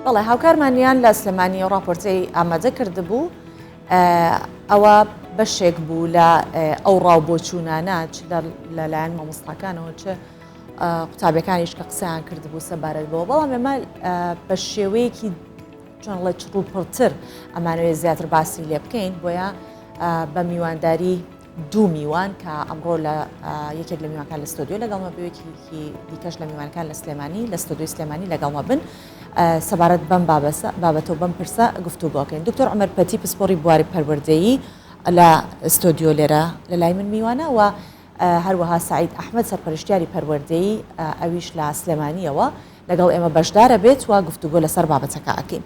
بەڵێ هاوکارمانیان لە سلێمانی ڕاپۆرتەی ئامادە کردبوو ئەوە بەشێک بوو لە ئەو ڕاو بۆچوونانە چ لەلایەن مامۆستاکانەوە چ قوتابیەکانیش کە قسەیان کردبوو سەبارەت بەوە بەڵام ئێمە بە شێوەیەکی چۆن ڵێ چڕ و پڕتر ئەمانەوێت زیاتر باسی لێ بکەین بۆیە بە میوانداری دوو میوان کە ئەمڕۆ لە یەکێک لە میوانکان لە ستۆدیۆ لەگەڵمە بوێکی دیکەش لە میوانەکان لە سلێمانی لە ستۆدیۆی سلێمانی لەگەڵمە بن سەبارەت بەم بابەسە بابەتەوە بەم پرسە گفتوگۆکەین دکتۆر عمر پەتی پسپۆڕی بواری پەروەردەیی لە ستۆدیۆ لێرە لە لای من میوانە و هەروەها سعید ئەحمد سەرپەرشتیاری پەروەردەیی ئەویش لە سلێمانیەوە لەگەڵ ئێمە بەشدارە بێت و گفتوگۆ لەسەر بابەتەکە ئەکەین.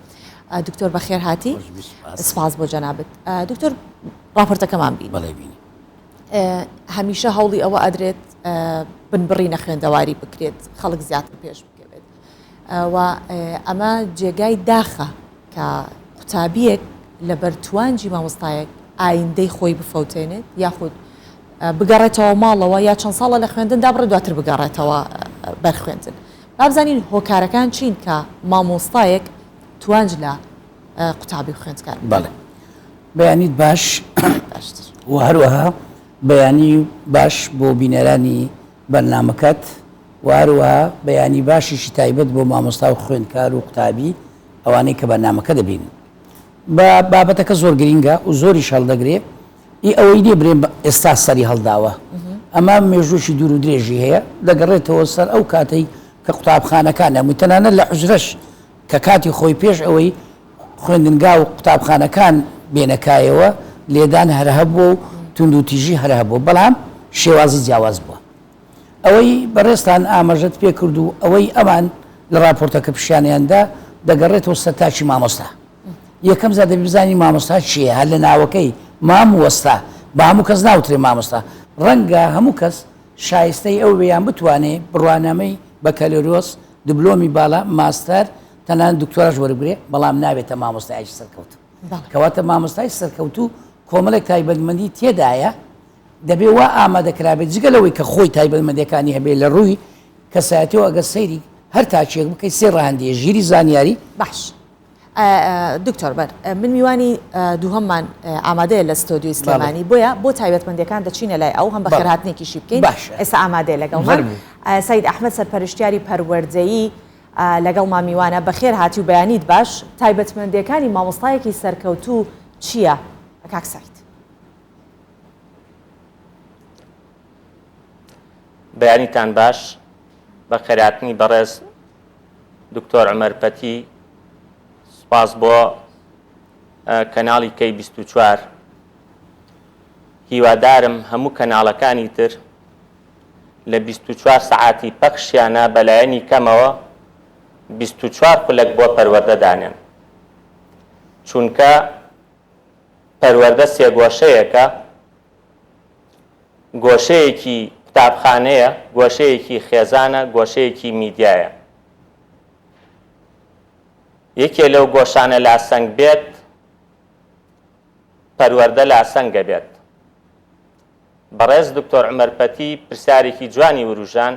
دکتۆر بەخێر هاتی سپاس بۆ جەنابت دکتۆر ڕاپۆرتەکەمان بینی. بەڵێ بینی. هەمیشە هەوڵی ئەوە ئەدرێت بنبڕی نەخوێندەواری بکرێت خەڵک زیاتر پێش بکەوێت و ئەمە جێگای داخە کە قوتابیەک لەبەر توانجی مامۆستایەک ئایندەی خۆی بفەوتێنێت یاخود بگەڕێتەوە ماڵەوە یا چەند ساڵە لە خوێندن دابڕێت دواتر بگەڕێتەوە بەر خوێندن بابزانین هۆکارەکان چین کە مامۆستایەک توانج لە قوتابی و خوێندکار بکات. بەڵێ بەیانیت باش باشتر. و هەروەها بەیانی باش بۆ بینەرانی بەرنامەکەت و هەروەها بەیانی باشیشی تایبەت بۆ مامۆستا و خوێندکار و قوتابی ئەوانەی کە بەرنامەکە دەبینن. بە بابەتەکە زۆر گرینگە و زۆریش هەڵدەگرێ ئی ئەوەی نیە برێم ئێستا سەری هەڵداوە ئەمە مێژووشی دوور و درێژی هەیە دەگەڕێتەوە سەر ئەو کاتەی کە قوتابخانەکان هەمووی تەنانەت لە حوجرەش کە کاتی خۆی پێش ئەوەی خوێندنگا و قوتابخانەکان بێنە کایەوە لێدان هەر هەبووە و توندوتیژی هەر هەبووە بەڵام شێوازی جیاواز بووە. ئەوەی بەڕێزتان ئاماژەت پێ کرد و ئەوەی ئەوان لە ڕاپۆرتەکە پیشانیان دا دەگەڕێتەوە سەر تاکی مامۆستا. یەکەم جار دەبێ بزانین مامۆستا کێیە، هەر لە ناوەکەی مام وەستا بە هەموو کەس ناوترێ مامۆستا. ڕەنگە هەموو کەس شایستەی ئەو بێ یان بتوانێ بڕوانامەی بەکالۆریۆس، دبلۆمی باڵا، ماستەر، تەنانەت دکتۆراش وەربگرێ، بەڵام نابێتە مامۆستایەکی سەرکەوتوو. کەواتە مامۆستای سەرکەوتوو کۆمەڵێک تایبەتمەندی تێدایە دەبێ وا ئامادە کرابێت جگە لەوەی کە خۆی تایبەتمەندیەکانی هەبێ لە ڕووی کەسایەتیەوە ئەگەر سەیری هەر تاکێک بکەیت سێ ڕەهەندیە ژیری زانیاری باش دکتۆر بەر من میوانی دووهەممان ئامادەیە لە ستۆدیۆی سلێمانی بۆیە بۆ تایبەتمەندیەکان دەچینە لای ئەو هەم بەخێرهاتنێکیشی بکەین ئێستا ئامادەیە لەگەڵمان سید ئەحمەد سەرپەرشتیاری پەروەردەیی لەگەڵمان میوانە بەخێر هاتی و بەیانیت باش تایبەتمەندیەکانی مامۆستایەکی سەرکەوتوو چییە کاک سعید؟ بەیانیتان باش، بەخێرهاتنی بەڕێز دکتۆر عومەر پەتی، سوپاس بۆ کەناڵی کەی 24. هیوادارم هەموو کەناڵەکانی تر لە 24 سەعاتی پەخشیانە بەلایەنی کەمەوە 24 خولەک بۆ پەروەردە دانێن، چونکە پەروەردە سێگۆشەیەکە، گۆشەیەکی قوتابخانەیە، گۆشەیەکی خێزانە، گۆشەیەکی میدیایە. یەکێ لەو گۆشانە لاسەنگ بێت، پەروەردە لاسەنگە بێت. بەڕێز دکتۆر عومەر پەتی پرسیارێکی جوانی وروژان،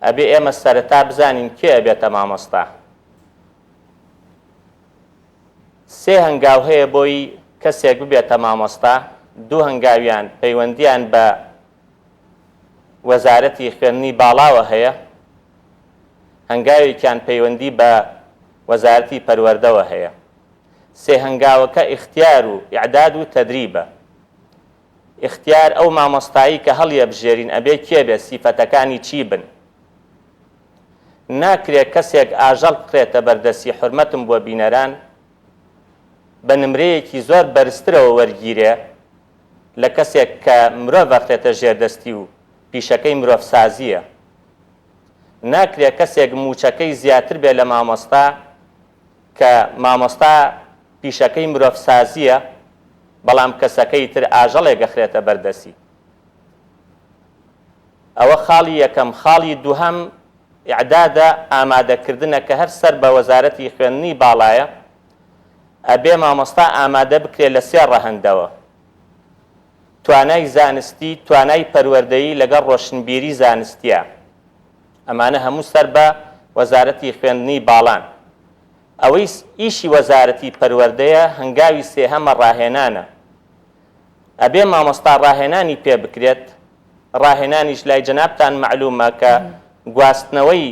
ئەبێ ئێمە سەرەتا بزانین کێ ئەبێتە مامۆستا؟ سێ هەنگاو هەیە بۆی کەسێک ببێتە مامۆستا، دوو هەنگاویان پەیوەندییان بە وەزارەتی خوێندنی باڵاوە هەیە، هەنگاوێکیان پەیوەندی بە وەزارەتی پەروەردەوە هەیە. سێ هەنگاوەکە ئیختیار و ئیعداد و تەدریبە. ئیختیار ئەو مامۆستایی کە هەڵیەبژێرین ئەبێ کێ بێ، سیفەتەکانی چی بن؟ ناکرێ کەسێک ئاژەڵ بخرێتە بەردەستی حورمەتم بۆ بینەران بە نمرەیەکی زۆر بەرزترەوە وەرگیرێ لە کەسێک کە مرۆڤ ئەخرێتە ژێر دەستی و پیشەکەی مرۆڤسازییە. ناکرێ کەسێک مووچەکەی زیاتر بێ لە مامۆستا کە مامۆستا پیشەکەی مرۆڤسازییە بەڵام کەسەکەی تر ئاژەڵێک ئەخرێتە بەردەستی. ئەوە خاڵی یەکەم، خاڵی دووهەم ئیعدادە، ئامادەکردنە کە هەر سەر بە وەزارەتی خوێندنی باڵایە، ئەبێ مامۆستا ئامادە بکرێ لە سێ ڕەهەندەوە، توانای زانستی، توانای پەروەردەیی لەگەڵ ڕۆشنبیری زانستییە، ئەمانە هەموو سەر بە وەزارەتی خوێندنی باڵان. ئەوەی ئیشی وەزارەتی پەروەردەیە هەنگاوی سێهەمە ڕاهێنانە. ئەبێ مامۆستا ڕاهێنانی پێ بکرێت، ڕاهێنانیش لای جەنابتان مەعلومە کە گواستنەوەی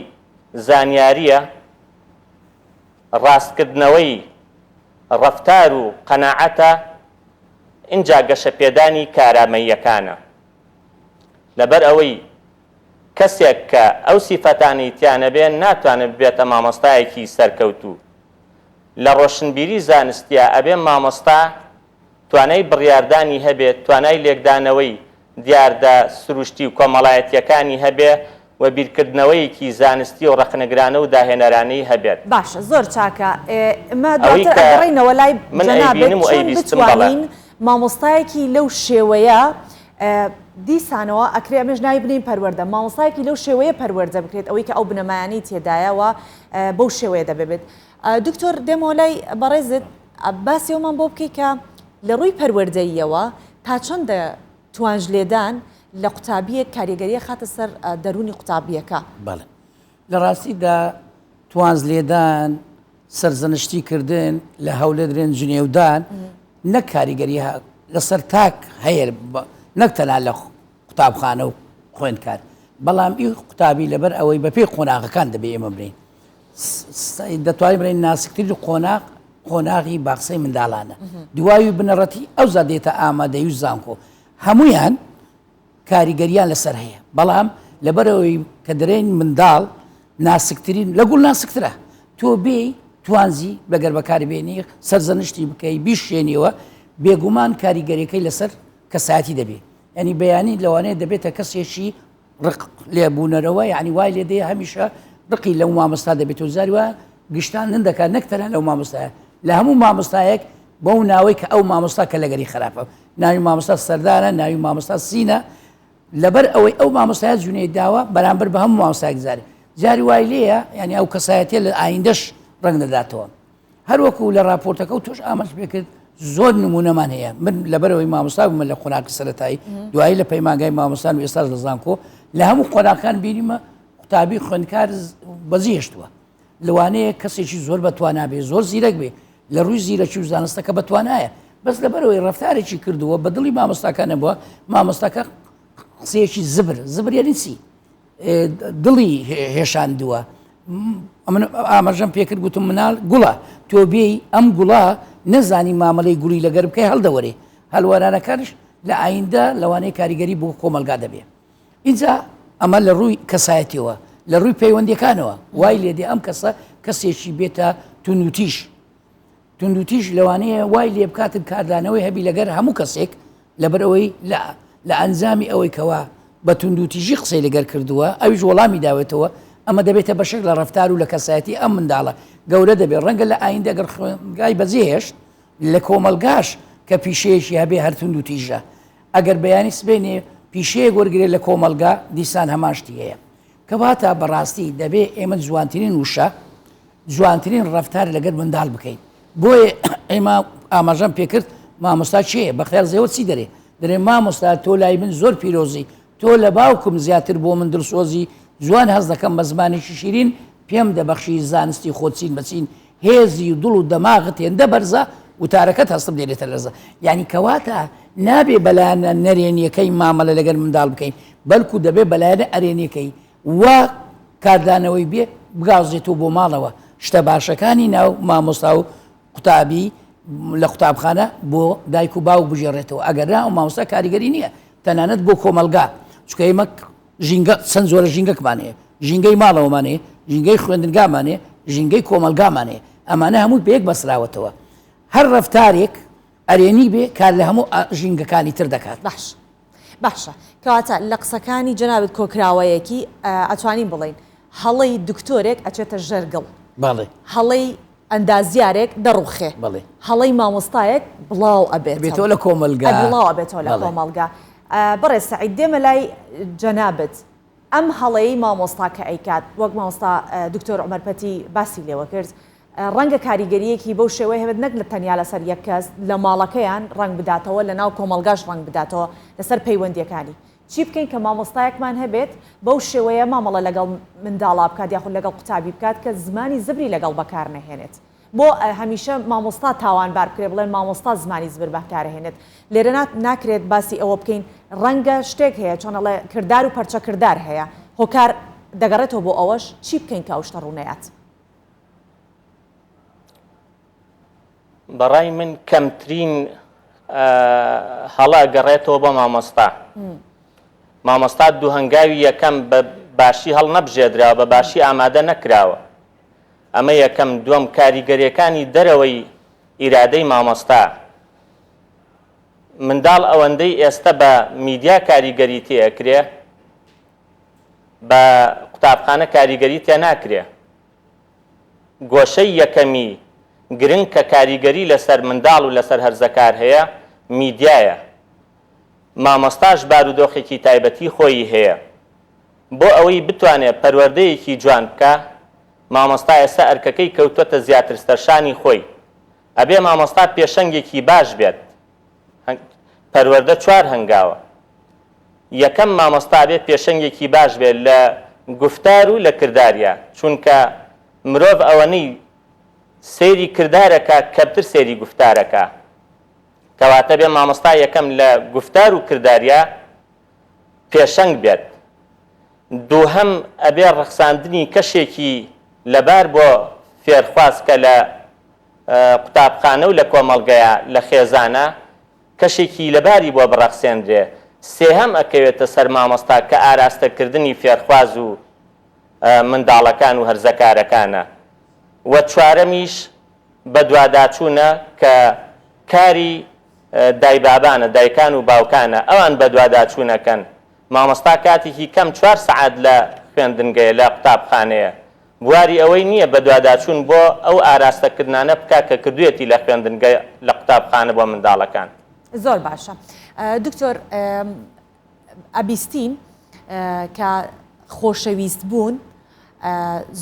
زانیارییە، ڕاستکردنەوەی ڕەفتار و قەناعەتە، ئینجا گەشەپێدانی کارامەییەکانە. لەبەر ئەوەی کەسێک کە ئەو سیفەتانەی تیا نەبێ ناتوانێ ببێتە مامۆستایەکی سەرکەوتوو. لە ڕۆشنبیری زانستیا ئەبێ مامۆستا توانای بڕیاردانی هەبێ، توانای لێکدانەوەی دیاردە سروشتی و کۆمەڵایەتییەکانی هەبێ و بیرکردنەوەیەکی زانستی و ڕەخنەگرانە و داهێنەرانەی هەبێت. باشە زۆر چاکە ئێمە ئەوەی دواتر کە ئەگەڕێینەوە لای من جەنابت ئەیبینم و چۆن ئەیبیستم بەڵێ. بتوانین مامۆستایەکی لەو شێوەیە دیسانەوە ئەکرێ ئەمەش ناوی بنێین پەروەردە مامۆستایەکی لەو شێوەیە پەروەردە بکرێت ئەوەی کە ئەو بنەمایانەی تێدایە و بەو شێوەیە دەبێت دکتۆر دێمەوە لای بەڕێزت باسی ئەومان بۆ بکەی کە لە ڕووی پەروەردەییەوە تا چەندە توانج لێدان لە قوتابییەک کاریگەریە خاتە سەر دەروونی قوتابییەکە؟ بەڵێ لە ڕاستیدا توانج لێدان، سەرزەنشتی کردن، لە هەولێدرێن جنێودان نەک کاریگەری لەسەر تاک هەیە نەک تەنها لە قوتابخانە و خوێندکار بەڵام ئی قوتابی لەبەر ئەوەی بەپێی قۆناغەکان دەبێ ئێمە بنین دەتوانین بڵێین ناسکترین قۆناغ قۆناغی باخچەی منداڵانە دوایی بنەڕەتی ئەوجا دێتە ئامادەی و زانکۆ هەمویان کاریگەریان لەسەر هەیە بەڵام لەبەرەوەی کە دەرێن منداڵ ناسکترین لە گوڵ ناسکترە تۆ بێ توانزی بەگەر بەکاربێنی سەرزەنشتی بکەی بیشێنیەوە بێگومان کاریگەریەکەی لەسەر کەسایەتی دەبێ ینی بەیانی لەوانەیە دەبێتە کەسێکی ڕق لێبوونەرەوە یعنی وای لێ دێ هەمیشە ڕقی لەو مامۆستا دەبێت و جاری وایە گشتاندن دەکات نەک تەنها لەو مامۆستایە لە هەموو مامۆستایەک بەو ناوەی کە ئەو مامۆستا کە لەگەری خراپە ناوی مامۆستا سەردارە ناوی مامۆستا سینە لەبەر ئەوەی ئەو مامۆستایە جونێی داوە بەرامبەر بە هەموو مامۆستایەک جارێ جاری وای لێیە یعنی ئەو کەسایەتیە لە ئایندەش ڕەنگ دەداتەوە هەروەکو لە ڕاپۆرتەکە و تۆش ئاماژ پێکرد زۆر نمونەمان هەیە من لەبەرەوەی مامۆستا بوومە لە قۆناغی سەرەتایی دوایی لە پەیمانگای مامۆستان و ئێستاش لە زانکۆ لە هەموو قۆناغەکان بینیمە قوتابی خوێندکار بەجێ هێشتووە لەوانەیە کەسێکی زۆر بەتوانا بێ زۆر زیرەک بێ لە ڕووی زیرەکی و زانستەکە بەتوانایە بەس لەبەرەوەی ڕەفتارێکی کردووە بە دڵی مامۆستاکە نەبووە مامۆستاکە قسەیەکی زبر زبر یعنی چی دڵی هێشاندووە ئەمن ئاماژەم پێکرد گوتم مناڵ گوڵە تۆ بێی ئەم گوڵە نەزانی مامەڵەی گوڵی لەگەر بکەی هەڵدەوەرێ هەلوەرانەکانش لە ئایندە لەوانەیە کاریگەری بۆ کۆمەلگا دەبێ اینجا ئەمە لە ڕووی کەسایەتیەوە لە ڕووی پەیوەندیەکانەوە وای لێدێ ئەم کەسە کەسێکی بێتە تونوتیش توندوتیژ لەوانەیە وای لێبکاتن کاردانەوەی هەبی لەگەر هەموو کەسێک لەبەرئەوەی لە لە ئەنجامی ئەوەی کەوا بە توندوتیژی قسەی لەگەر کردووە ئەویش وەڵامی داوێتەوە ئەمە دەبێتە بەشێک لە ڕەفتار و لە کەسایەتی ئەم منداڵە گەورە دەبێت ڕەنگە لە ئایندە گەر خوێندگای بەجێهێشت لە کۆمەڵگاش کە پیشەیەکی هەبێ هەر توندوتیژە ئەگەر بەیانی سبەینێ پیشەیەک وەرگرێت لە کۆمەڵگا دیسان هەمان شتی هەیە کەواتە بەڕاستی دەبێ ئێمە جوانترین وشە جوانترین ڕەفتار لەگەر منداڵ بکەین بۆیە ئێمە ئاماژەم پێکرد مامۆستا کێیە بەختیار زێوە چی دەرێ دەرێ مامۆستا تۆ لای من زۆر پیرۆزی تۆ لە باوکم زیاتر بۆ من دڵسۆزی جوان هەست دەکەم بە زمانێکی شیرین پێم دەبەخشی زانستی خۆت چین بە چین هێزی دڵ و دەماغت هێندە بەرزە وتارەکەت هەستم دێنێتە لەرزە یعنی کەواتە نابێ بەلایەنە نەرێنیەکەی مامەلە لەگەر منداڵ بکەین بەلکو دەبێ بەلایەنە ئەرێنیەکەی وا کاردانەوەی بێ بگازێتەوە بۆ ماڵەوە شتە باشەکانی ناو مامۆستا و قوتابی لە قوتابخانە بۆ دایک و باوک بگێڕێتەوە ئەگەر نا ئەو مامۆستا کاریگەری نییە تەنانەت بۆ کۆمەڵگا چونکە ئێمە ژینگە چەند جۆرە ژینگەکمان هەیە ژینگەی ماڵەوەمان هەیە ژینگەی خوێندنگامان هەیە ژینگەی کۆمەڵگامان هەیە ئەمانە هەمووی بەیەک بەسراوەتەوە هەر ڕەفتارێک ئەرێنی بێ کار لە هەموو ژینگەکانی تر دەکات. باش باشە کەواتە لە قسەکانی جەنابت کۆکراوەیەکی ئەتوانین بڵێین هەڵەی دکتۆرێک ئەچێتە ژێر گڵ. بەڵێ. هەڵەی ئەندازیارێک دەڕوخێ. بەڵێ. هەڵەی مامۆستایەک بڵاو ئەبێتەوە. ئەبێتەوە لە کۆمەڵگا. بڵاو ئەبێتەوە لە کۆمەڵگا. بەڕێز سەعید دێمە لای جەنابت ئەم هەڵەی مامۆستا کە ئەیکات وەک مامۆستا دکتۆر عومەر پەتی باسی لێوە کرد ڕەنگە کاریگەرییەکی بەو شێوەیە هەبێت نەک لە تەنیا لەسەر یەک کەس، لە ماڵەکەیان ڕەنگ بداتەوە، لەناو کۆمەڵگاش ڕەنگ بداتەوە لەسەر پەیوەندییەکانی. چی بکەین کە مامۆستایەکمان هەبێت بەو شێوەیە مامەڵە لەگەڵ منداڵا بکات یاخود لەگەڵ قوتابی بکات کە زمانی زبری لەگەڵ بەکار نەهێنێت؟ بۆ هەمیشە مامۆستا تاوانبار بکرێت بڵێن مامۆستا زمانی زبر بەکارهێنێت لێرە ناکرێت باسی ئەوە بکەین ڕەنگە شتێک هەیە چۆن ئەڵێ کردار و پەرچە کردار هەیە هۆکار دەگەڕێتەوە بۆ ئەوەش چی بکەین کە ئەو شتە ڕوونەیات؟ بەڕای من کەمترین هەڵە گەڕێتەوە بۆ مامۆستا. مامۆستا دوو هەنگاوی یەکەم بە باشی هەڵنەبژێدراوە، بە باشی ئامادە نەکراوە. ئەمە یەکەم، دووەم کاریگەریەکانی دەرەوەی ئیرادەی مامۆستا. منداڵ ئەوەندەی ئێستە بە میدیا کاریگەری تێ ئەکرێ بە قوتابخانە کاریگەری تێ ناکرێ. گۆشەی یەکەمی گرنگ کە کاریگەری لەسەر منداڵ و لەسەر هەرزەکار هەیە میدیایە. مامۆستاش بارودۆخێکی تایبەتی خۆیی هەیە. بۆ ئەوەی بتوانێ پەروەردەیەکی جوان بکا، مامۆستا ئێستا ئەرکەکەی کەوتووەتە زیاتر سەرشانی خۆی. ئەبێ مامۆستا پێشەنگێکی باش بێت. پەروەردە چوار هەنگاوە. یەکەم مامۆستا ئەبێ پێشەنگێکی باش بێت لە گوفتار و لە کرداریا، چونکە مرۆڤ ئەوەنەی سەیری کردارەکا کەمتر سەیری گوفتارەکا. کەواتە بێ مامۆستا یەکەم لە گوفتار و کرداریا پێشەنگ بێت. دووهەم ئەبێ ڕەخساندنی کەشێکی لەبار بۆ فێرخواز کە لە قوتابخانە و لە کۆمەڵگەیا، لە خێزانا کەشێکی لەباری بۆ بڕەخسێنرێ. سێهەم ئەکەوێتە سەر مامۆستا کە ئاراستەکردنی فێرخواز و منداڵەکان و هەرزەکارەکانە و چوارەمیش بەدواداچوونە کە کاری دایبابانە، دایکان و باوکانە، ئەوان بەدواداچوونەکەن. مامۆستا کاتێکی کەم چوار سەعات لە خوێندنگەیە، لە قوتابخانەیە. بواری ئەوەی نییە بەدواداچوون بۆ ئەو ئاراستەکردنانە بکا کە کردوویەتی لە خوێندنگە، لە قوتابخانە بۆ منداڵەکان. زۆر باشە دکتۆر ئەبیستین کە خۆشەویست بوون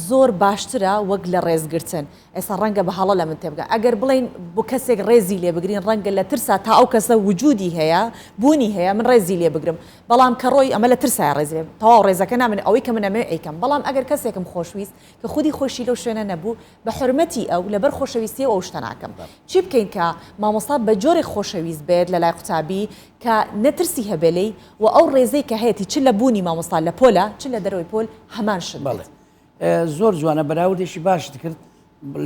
زۆر باشترە وەک لە ڕێزگرتن ئێستا ڕەنگە بە هەڵە لە من تێبگە ئەگەر بڵین بۆ کەسێک ڕێزی لێ بگرین ڕەنگە لە ترسا تا ئەو کەسە وجودی هەیە بوونی هەیە من ڕێزی لێ بگرم بەڵام کە ڕۆی ئەمە لە ترسای ڕێز لێ تەواو ڕێزەکە نامن ئەوەی کە من ئەمەوێ ئەیکەم بەڵام ئەگەر کەسێکم خۆشویست کە خودی خۆشی لەو شوێنە نەبوو بە حورمەتی ئەو لەبەر خۆشەویستی ئەو شتە ناکەم چی بکەین کە مامۆستا بە جۆرێک خۆشەویست بێت لە لای قوتابی کە نە ترسی هەبێ لێی و ئەو ڕێزەی کە هەیەتی چ لە بوونی مامۆستا لە پۆلا چ لە دەرەوەی پۆل هەمان شت بێت. بەڵێ زۆر جوانە بەراوردێکی باشت کرد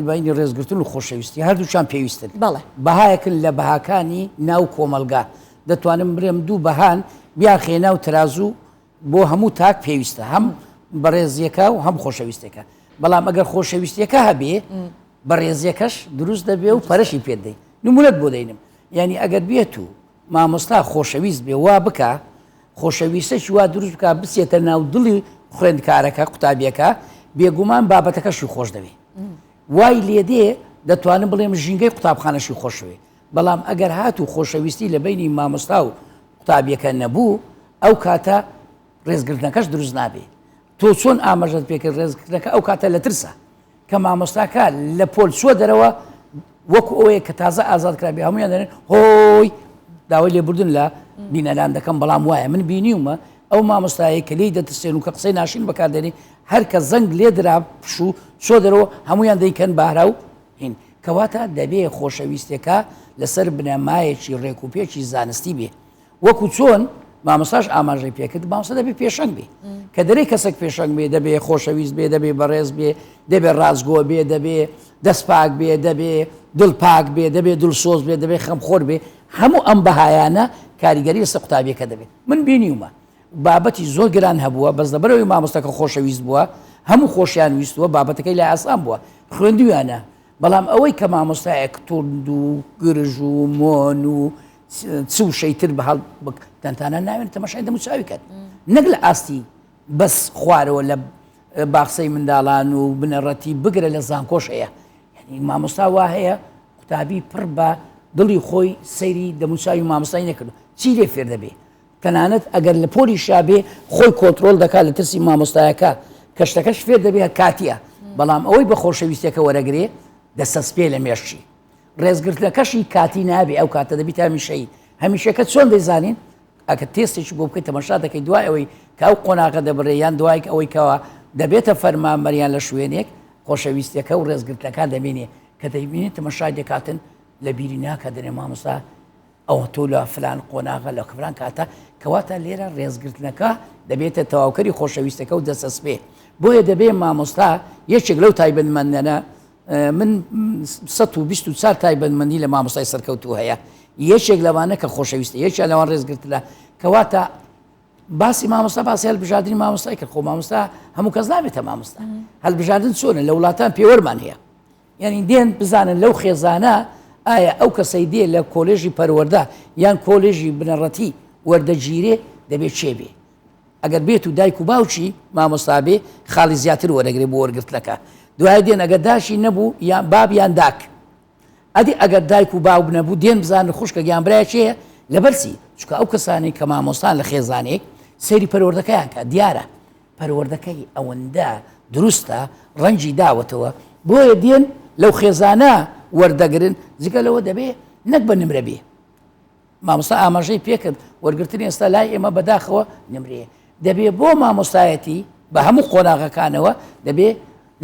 بینی ڕێزگرتن و خۆشەویستی هەردووچان پێویستن بەڵێ. بەهایەکن لە بەهاکانی ناو کۆمەڵگا دەتوانم برێم دوو بەهان بیانخەیە ناو تەرازوو بۆ هەموو تاک پێویستە هەم بەڕێزیەکە و هەم خۆشەویستەکە بەڵام ئەگەر خۆشەویستیەکە هەبێ بەڕێزیەکەش دروست دەبێ و پەرشی پێ دەی نمونەت بۆ دەینم یعنی ئەگەر بێت و مامۆستا خۆشەویست بێ وا بکە خۆشەویستەکی وا دروست بکە بچێتە ناو دڵی خوێندکارەکە قوتابیەکە بێگومان بابەتەکەشی خۆش دەوێ وای لێدێ دەتوانم بڵێم ژینگەی قوتابخانەشی خۆشوێ بەڵام ئەگەر هاتوو خۆشەویستی لە بینی مامۆستا و قوتابیەکە نەبوو ئەو کاتە ڕێزگرتنەکەش دروست نابێ تۆ چۆن ئاماژەت پێکرد ڕێزگرتنەکە ئەو کاتە لە ترسە کە مامۆستاکە لە پۆل چووە دەرەوە وەکو ئەوەیە کە تازە ئازاد کرابێ هەمویان دەێن هۆی داوای لێبوردن لە بینەران دەکەم بەڵام وایە من بینیومە ئەو مامۆستایە کە لێی دەترسێن و کە قسەی ناشین بەکاردێنی هەر کە زەنگ لێدرا پشوو چۆ دەرەوە هەمویان دەیکەن بارا و هین کەواتە دەبێ خۆشەویستەکە لەسەر بنەمایەکی ڕێکوپێکی زانستی بێ وەکو چۆن مامۆستاش ئاماژەی پێکرد مامۆستا دەبێ پێشەنگ بێ کە دەرێ کەسێک پێشەنگ بێ دەبێ خۆشەویست بێ دەبێ بەڕێز بێ دەبێ ڕاستگۆ بێ دەبێ دەست پاک بێ دەبێ دڵ پاک بێ دەبێ دڵسۆز بێ دەبێ خەمخۆر بێ هەموو ئەم بەهایانە کاریگەری لەسەر قوتابیەکە دەبێت من بینیومە بابەتی زۆر گران هەبووە بەس لەبەرەوەی مامۆستاکە خۆشەویست بووە هەموو خۆشیان ویستووە بابەتەکەی لای ئاسان بووە خوێندویانە بەڵام ئەوەی کە مامۆستایەک توند و گرژ و مۆن و چ وشەی تر بە هەڵ تەنتانە ناوێن تەمەشای دەم و چاوی کەن نەک لە ئاستی بەس خوارەوە لە باخسەی منداڵان و بنەڕەتی بگرە لە زانکۆش هەیە یعنی مامۆستا وا هەیە قوتابی پڕ بە دڵی خۆی سەیری دەموچاوی مامۆستای نەکردو چی لێ فێر دەبێ تەنانەت ئەگەر لە پۆلی شابێ خۆی کۆنتترۆل دەکات لە ترسی مامۆستایەکە کە شتەکەش فێر دەبێ کاتیە بەڵام ئەوەی بە خۆشەویستەکە وەرەگرێ دەسەسپێ لە مێشکی ڕێزگرتنەکەشی کاتی نابێ ئەو کاتە دەبیتە هەمیشەیی هەمیشەکە چۆن دەیزانین ئەکە تێستێکی بۆ بکەیت تەمەشا دەکەیت دوای ئەوەی کە ئەو قۆناغە دەبڕێ یان دوای ئەوەی کەوا دەبێتە فەرمانبەریان لە شوێنێک خۆشەویستیەکە و ڕێزگرتنەکان دەمێنێ. کە دەیبینێت تەمەشای دەکاتن لە بیری ناکە دەێ مامۆستا ئەوە تۆ لە فلان قۆناغە لە فلان کاتە کەواتە لێرە ڕێزگرتنەکە دەبێتە تەواوکەری خۆشەویستەکە و دەسەسپێ بۆیە دەبێ مامۆستا یەکێک لەو تایبەتمەندانە من 124 تایبەتمەندی لە مامۆستای سەرکەوتوو هەیە یەکێک لەوانە کە خۆشەویستە یەکیان لەوان ڕێزگرتنە کەواتە باسی مامۆستا باسی هەلبژاردنی مامۆستای کرد خۆ مامۆستا هەموو کەس نابێتە مامۆستا هەلبژاردن چۆنە لە وڵاتان پێوەرمان هەیە یانی دێن بزانن لەو خێزانە ئایا ئەو کەسەی دێ لە کۆلێژی پەروەردە یان کۆلێژی بنەڕەتی وەردەگیرێ دەبێ کێ بێ؟ ئەگەر بێت و دایک و باوکی مامۆستا بێ خاڵی زیاتر وەرەگرێ بۆ وەرگرتنەکە دوای دێن ئەگەر داشی نەبوو یان باب یان داک ئەدی ئەگەر دایک و باوک نەبوو دێن بزانن خوشکە یان برای کێیە لەبەر چی چونکە ئەو کەسانەی کە مامۆستان لە خێزانێک سەیری پەروەردەکەیان کە دیارە پەروەردەکەی ئەوەندە دروستە ڕەنجی داوەتەوە بۆیە دێن لەو خێزانە وەردەگرن جگە لەوە دەبێ نەک بە نمرە بێ مامۆستا ئاماژەی پێکرد وەرگرتن ئێستا لای ئێمە بەداخەوە نمرەیە دەبێ بۆ مامۆستایەتی بە هەموو قۆناغەکانەوە دەبێ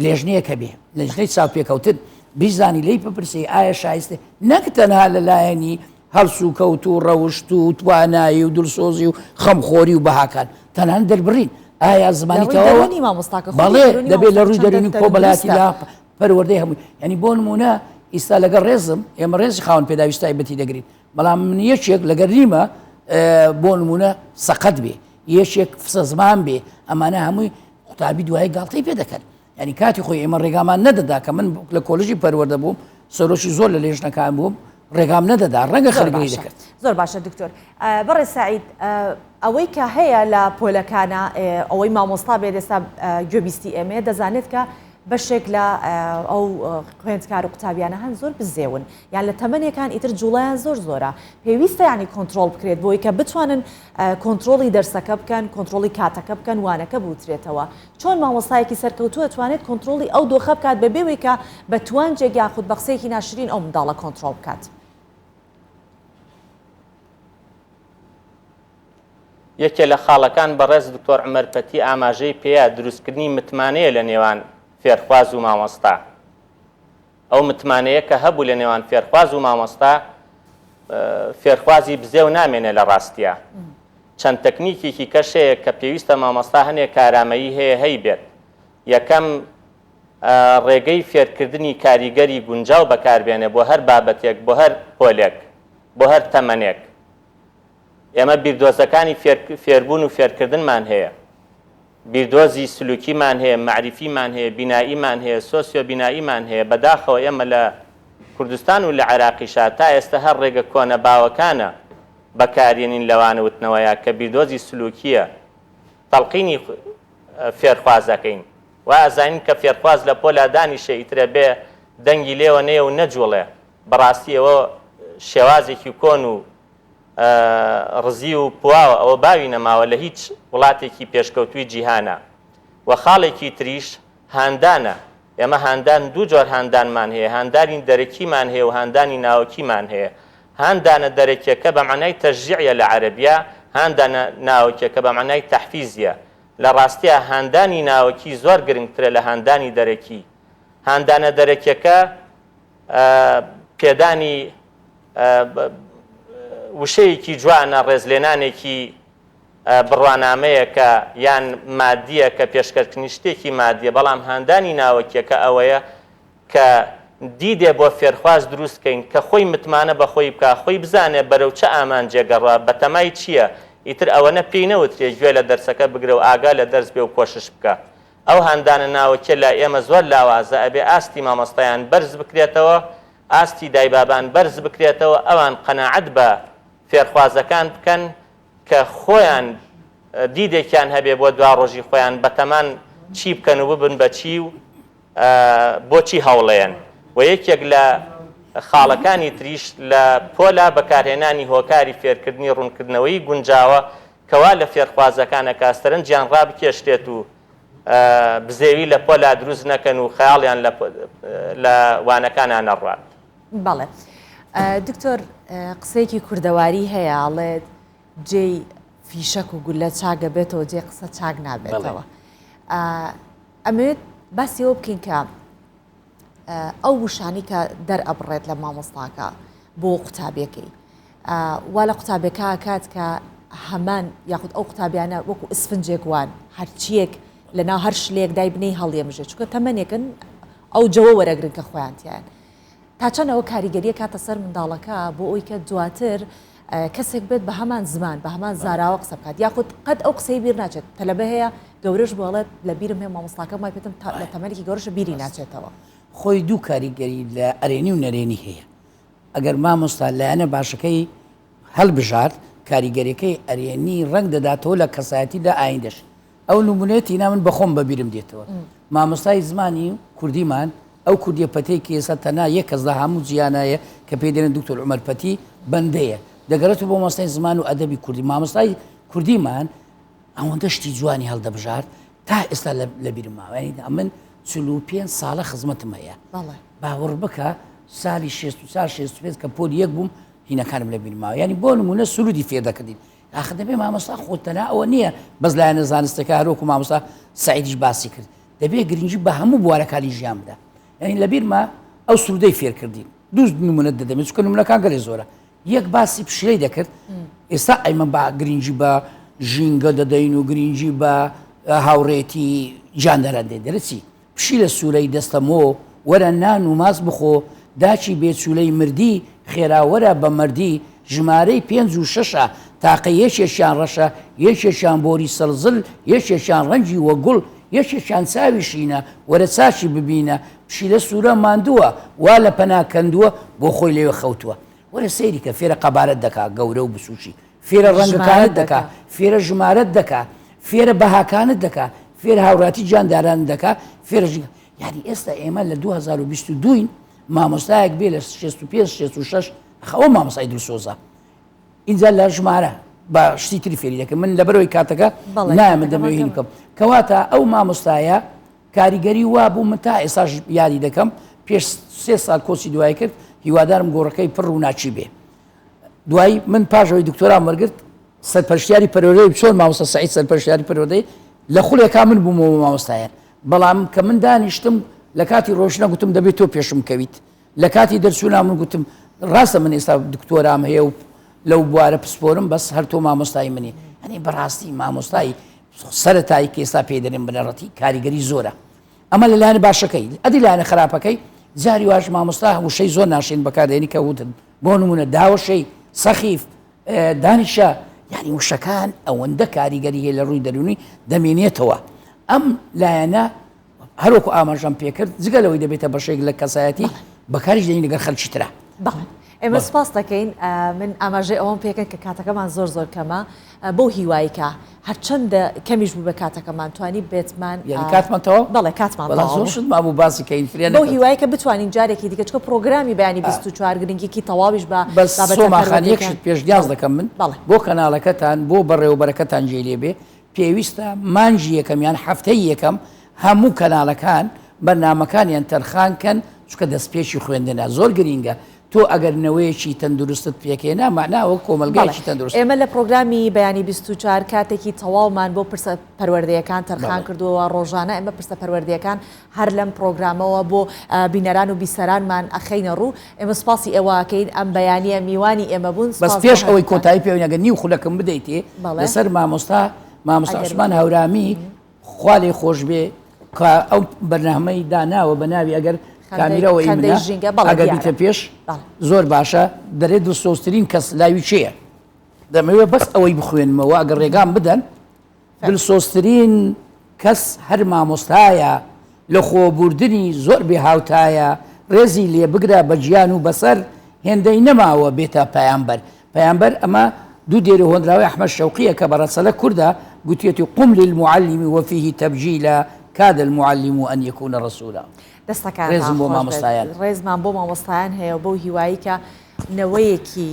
لێژنەیەک هەبێ، لێژنەی چاوپێکەوتن، بیزانی لێی بپرسی ئایا شایستە، نەک تەنها لە لایەنی هەڵسوکەوت و ڕەوشت و توانایی و دڵسۆزی و خەمخۆری و بەهاکان، تەنانەت دەربڕین، ئایا زمانی تەواوە؟ بەڵێ، دەبێ لە ڕووی دەروونی کۆمەڵایەتی لە پەروەردەی هەمووی، یانی بۆ نموونە ئیستا لەگەڵ ڕێزم، ئێمە ڕێزی خاوەن پێداویستی تایبەتی دەگرین، بەڵام من یەکێک لەگەر نیمە بۆ نموونە سەقەت بێ، یەکێک فسەزمان بێ، ئەمانە هەمووی قوتابی دوایی گاڵتەی پێ دەکەن یعنی کاتی خۆی ئێمە ڕێگامان نەدەدا کە من لە کۆلژی پەروەردە بووم سەرۆکی زۆر لە لێژنەکان بووم ڕێگام نەدەدا ڕەنگە خەرگری دەکرد زۆر باشە دکتۆر بەڕێ سعید ئەوەی کە هەیە لە پۆلەکانە ئەوەی مامۆستا بێت ئێستا گوێبیستی ئێمەیە دەزانێت کە بەشێک لە ئەو خوێندکار و قوتابیانە هەن زۆر بزێون یان لە تەمەنێکان ئیتر جوڵیان زۆر زۆرە پێویستە ینی کۆنتترۆل بکرێت بۆی کە بتوانن کۆنترۆڵی دەرسەکە بکەن، کۆنترۆڵی کاتەکە بکەن، وانەکە بوترێتەوە. چۆن مامۆستایەکی سەرکەوتوو ئەتوانێت کۆنترۆڵی ئەو دۆخە بکات بەبێ وەی کە بە توانجێک یاخود بە قسەیەکی ناشرین ئەو منداڵە کۆنترۆڵ بکات؟ یەکێ لە خاڵەکان بەڕێز دکتۆر عومەر پەتی ئاماژەی پێیا دروستکردنی متمانەیە لە نێوان فێرخواز و مامۆستا. ئەو متمانەیە کە هەبوو لە نێوان فێرخواز و مامۆستا، فێرخوازی بزێو نامێنێ لە ڕاستیا. چەند تەکنیکێکی کەش هەیە کە پێویستە مامۆستا هەنێ کارامەیی هەیە هەیبێت. یەکەم، ڕێگەی فێرکردنی کاریگەری گونجاو بەکاربێنێ بۆ هەر بابەتێک، بۆ هەر پۆلێک، بۆ هەر تەمەنێک. ئێمە بیردۆزەکانی فێربوون و فێرکردنمان هەیە. بیردۆزی سلوکیمان هەیە، مەعریفیمان هەیە، بینائیمان هەیە، سۆسیۆ بینائیمان هەیە، بەداخەوە ئێمە لە کوردستان و لە عێراقیشا تا ئێستا هەر ڕێگە کۆنە باوەکانە بەکارێنین لە وانە وتنەوەیا کە بیردۆزی سلوکییە تەڵقینی فێرخواز ئەکەین وا ئەزانین کە فێرخواز لە پۆلا دانیشێ ئیتر ئەبێ دەنگی لێوە نەیە و نەجوڵێ بەڕاستی ئەوە شێوازێکی کۆن و ڕزیو و پواوە ئەوە باوی نەماوە لە هیچ وڵاتێکی پێشکەوتووی جیهانا وە خاڵێکی تریش هاندانە ئێمە هاندان دوو جۆر هاندانمان هەیە هاندانی دەرەکیمان هەیە و هاندانی ناوەکیمان هەیە هاندانە دەرەکیەکە بە مەعنای تەشجیعە لە عەرەبیا هاندانە ناوەکیەکە بە مەعنای تەحفیزیە لە ڕاستیا هاندانی ناوەکی زۆر گرنگترە لە هاندانی دەرەکی هاندانە دەرەکیەکە پێدانی وشەیەکی جوانە، ڕێزلێنانێکی بڕوانامەیەکە یان مادییە کە پێشکەشکردنی شتێکی مادییە، بەڵام هاندانی ناوەکییەکە ئەوەیە کە دیدێ بۆ فێرخواز دروست کەین کە خۆی متمانە بە خۆی بکا، خۆی بزانێ بەرەو چ ئامانجێک ئەڕوا، بەتەمای چییە، ئیتر ئەوەنە پێی نەوترێ گوێ لە دەرسەکە بگرە و ئاگا لە دەرس بێ و کۆشش بکە. ئەو هاندانە ناوەکیە لای ئێمە زۆر لاوازە، ئەبێ ئاستی مامۆستایان بەرز بکرێتەوە، ئاستی دایبابان بەرز بکرێتەوە، ئەوان قەناعەت بە فێرخوازەکان بکەن کە خۆیان دیدێکیان هەبێ بۆ دواڕۆژی خۆیان، بەتەمان چی بکەن و ببن بە چی و بۆچی هەوڵەیەن و یەکێک لە خاڵەکانی تریش لە پۆلا بەکارهێنانی هۆکاری فێرکردنی ڕوونکردنەوەی گونجاوە کە وا لە فێرخوازەکان ئەکا سەرنجیان ڕابکێشرێت و بزێوی لە پۆلا دروست نەکەن و خەیاڵیان لە وانەکانا نەڕوات. بەڵێ دکتۆر قسەیەکی کوردەواری هەیە ئەڵێت جێی فیشەک و گولە چاک ئەبێتەوە جێی قسە چاک نابێتەوە. ئەمەوێت باسی ئەوە بکەین کە. ئەو وشانی کە دەرئەبڕێت لە مامۆستاکە بۆ قوتابیەکەی وا لە قوتابیەکە ئەکات کە هەمان یاخود ئەو قوتابیانە وەکو ئسفنجێک وان هەرچیەک لەناو هەر شلەیەک دایبنێی هەڵیەمژێ چونکە تەمەنێکن ئەو جەوە وەرەگرن کە خۆیان تیایان تا چەند ئەوە کاریگەریە کاتە سەر منداڵەکە بۆ ئەوی کە دواتر کەسێک بێت بە هەمان زمان بە هەمان زاراوە قسە بکات یاخود قەت ئەو قسەی بیر ناچێت تەلەبە هەیە گەورەش بۆڵێت لە بیرم هەیە مامۆستاکەم وای پێتم تا لە تەمەنێکی گەورەش بیری ناچێتەوە. خۆی دوو کاریگەری لە ئەرێنی و نەرێنی هەیە ئەگەر مامۆستا لایەنە باشەکەی هەلبژارد کاریگەریەکەی ئەرێنی ڕەنگ دەداتەوە لە کەسایەتی لە ئایندەش ئەو نمونەیە تینا من بەخۆم بەبیرم دێتەوە مامۆستای زمانی کوردیمان ئەو کوردیە پەتەی کە ئێستا تەنها یەک کەس لە هەموو جیهانایە کە پێی دەڵێن دکتۆر عومەر پەتی بەندەیە دەگەڕێتەوە بۆ مامۆستای زمان و ئەدەبی کوردی مامۆستای کوردیمان ئەوەندە شتی جوانی هەڵدەبژارد تا ئێستا لە بیرم ماوە یعنی من 45 ساڵە خزمەتم هەیە باوەڕ بکە سالی 64 65 کە پۆل یەک بووم هینەکانم لە بیر ماوە یعنی بۆ نمونە سرودی فێر دەکردین ئاخر دەبێ مامۆستا خۆ تەنها ئەوە نییە بەس لایەنە زانستەکە هەروەکو مامۆستا سعیدیش باسی کرد دەبێ گرنگی بە هەموو بوارەکانی ژیان بدە یعنی لەبیرمە ئەو سرودەی فێرکردین دوو نمونەت دەدەمێ چونکە نمونەکان گەلێ زۆرە یەک باسی پشیلەی دەکرد ئێستا ئەیمە با گرنگی بە ژینگە دەدەین و گرنگی بە هاوڕێتی گیانداران دێن دەرە چی پشیلە سوورەی دەستەمۆ وەرە نان و ماست بخۆ داچی بێچوولەی مردی خێرا وەرە بە مەردی ژمارەی پێنج و شەشە تاقە یەکێکیان ڕەشە یەکێکیان بۆری سەرزل یەکێکیان ڕەنگی وەک گوڵ یەکێکیان چاوی شینە وەرە چاکی ببینە پشیلە سوورە ماندووە وا لە پەنا کەندووە بۆ خۆی لەوێ خەوتووە وەرە سەیری کە فێرە قەبارەت دەکا گەورە و بچووکی فێرە ڕەنگەکانت دەکا فێرە ژمارەت دەکا فێرە بەهاکانت دەکا فێرە هاوڕاتی گیاندارانت دەکا فێرە ژینگە یعنی ئێستا ئێمە لە 2022 مامۆستایەک بێ لە 65 66 ئەخە ئەو مامۆستای دلسۆزە ئینجا لە ژمارە بە شتی تری فێری دەکەم من لەبەرەوەی کاتەکە نایە من دەمەوێت هین بکەم کەواتە ئەو مامۆستایە کاریگەری وا بوو من تا ئێساش یادی دەکەم پێش سێ ساڵ کۆچی دوای کرد هیوادارم گۆڕەکەی پڕ و ناچی بێ دوای من پاش ئەوەی دکتۆرام وەرگرت سەرپەرشتیاری پەروەردەی چۆن مامۆستا سەعید سەرپەرشتیاری پەروەردەی لە خولێکا من بوومەوە مامۆستایان بەڵام کە من دانیشتم لە کاتی ڕۆشنە گوتم دەبێت تۆ پێشم کەویت لە کاتی دەرچوونا من گوتم ڕاستە من ئێستا دکتۆرام هەیە و لەو بوارە پسپۆرم بەس هەر تۆ مامۆستای منی هەنی بەڕاستی مامۆستای سەرەتایی کە ئێستا پێی دەنێن بنەڕەتی کاریگەری زۆرە ئەمە لە لایەنە باشەکەی ئەدی لایەنە خراپەکەی جاری واش مامۆستا وشەی زۆر ناشرین بەکاردێنی کە وتن بۆ نمونە داوەشەی سەخیف دانیشە یعنی وشەکان ئەوەندە کاریگەری هەیە لە ڕووی دەرونی دەمێنێتەوە ئەم لایەنە هەروەکو ئاماژەم پێکرد جگە لەوەی دەبێتە بەشێک لە کەسایەتی بەکاریش دێنین لەگەڵ خەلکی ترا. بەڵێ ئێمە سپاس دەکەین من ئاماژەی ئەوەم پێکرد کە کاتەکەمان زۆر زۆر کەمە بەو هیوایی کە هەرچەندە کەمیش بوو بە کاتەکەمان توانی بێتمان یعنی کاتمان تەواو بەڵێ کاتمان وەڵا زۆر شت مابوو باسی کەین فریا بەو هیوایی کە بتوانین جارێکی دیکە چونکە پرۆگرامی بەیانی 24 گرنگیکی تەواویش بە بەس سۆما خان یەک شت پێشنیاز دەکەم من بۆ کەناڵەکەتان بۆ بەڕێوەبەرەکەتان جێی لێ بێ پێویستە مانگی یەکەم یان هەفتەی یەکەم هەموو کەناڵەکان بەرنامەکانیان تەرخان کەن چونکە دەستپێکی خوێندنە زۆر گرینگە تۆ ئەگەر نەوەیەکی تەندروستت پێکهێنا مەعنا ئەوە کۆمەڵگایەکی تەندروست. ئێمە لە پڕۆگرامی بەیانی 24 کاتێکی تەواومان بۆ پرسە پەروەردەیەکان تەرخان کردووە ڕۆژانە ئێمە پرسە پەروەردەیەکان هەر لەم پڕۆگرامەوە بۆ بینەران و بیسەرانمان ئەخەینە ڕوو ئێمە سوپاسی ئێوە ئەکەین ئەم بەیانیە میوانی ئێمە بوون بەس پێش ئەوەی کۆتایی پێوین ئەگەر نیو خولەکم بدەیتێ لەسەر مامۆستا مامۆستا عوسمان هەورامی خوا لێ خۆش بێ کە ئەو بەرنامەی داناوە بە ناوی ئەگەر کامیرەوە ئەگەر بیتە پێش زۆر باشە دەرێ دڵسۆزترین کەس لاوی کێیە دەمەوێت بەس ئەوەی بخوێنمەوە ئەگەر ڕێگام بدەن دلسۆزترین کەس هەر مامۆستایە، لە خۆبووردنی زۆر بێ هاوتایە، ڕێزی لێ بگرە بە گیان و بەسەر، هێندەی نەماوە بێتە پەیامبەر. پەیامبەر، ئەمە دوو دێری هۆنراوەی ئەحمەد شەوقییە کە بە ڕەچەلەک کوردە، گوتیەتی، قم للمعلم وفیه تبجیلا کاد المعلم ان یکون رسولا. دەستەکانتان ڕێزم بۆ خۆش بێت. مامۆستایان. ڕێزمان بۆ مامۆستایان هەیە و بەو هیوایەی کە نەوەیەکی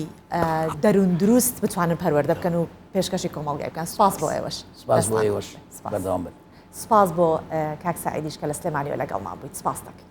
دەروون دروست بتوانن پەروەردە بکەن و پێشکەشی کۆمەڵگای بکەن سپاس بۆ ئێوەش سپاس بۆ ئێوەش بەردەوام بن سپاس بۆ کاک سعیدیش کە لە سلێمانیەوە لەگەڵمان بوویت سپاس دەکەین.